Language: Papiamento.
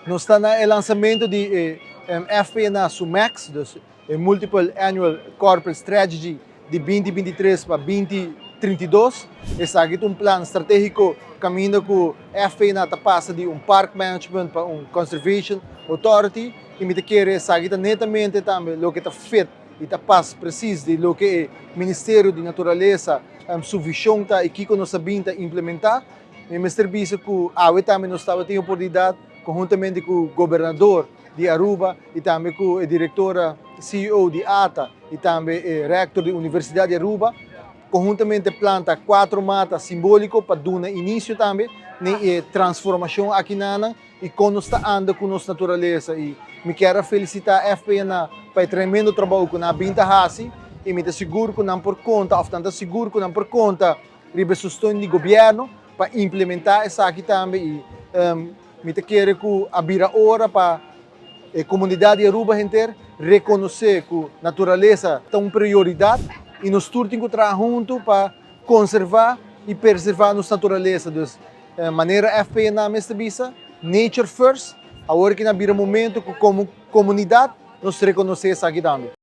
Nos ta na e lansamento di e FPNA su MACS, dus e Multiple Annual Corporate Strategy di 2023 pa 2032. Esaki ta un plan strategico caminda cu FPNA ta pasa di un park management pa un conservation authority y mi ta kere esaki ta netamente tambe loke ta fit y ta pas precies di loke e Ministerio di Naturalesa su vision ta y kico nos a bin ta implementa. Mi mester bisa cu awe tambe nos tabatin oportunidad conhuntamente cu Gobernador di Aruba y tambe cu e directora CEO di ATA y tambe e rector di Universidad di Aruba conhuntamente planta cuatro mata simbolico pa duna inicio tambe na e transformacion aki nanan y con nos ta anda cu nos naturalesa. Y mi kier a felicita FPNA pa e tremendo trabou cu nan a bin ta haci y mi ta sigur cu nan por conta of nan ta sigur cu nan por conta riba e sosten di gobierno pa implementa esaki tambe. Y mi ta kere cu a bira ora pa e comunidad di Aruba henter reconoce cu naturalesa ta un prioridad y nos tur tin cu traha hunto pa conserva y preserva nos naturalesa. Dus manera FPNA mes ta bisa, "Nature first", awor cu a bira momento cu como comunidad nos reconoce esaki tambe.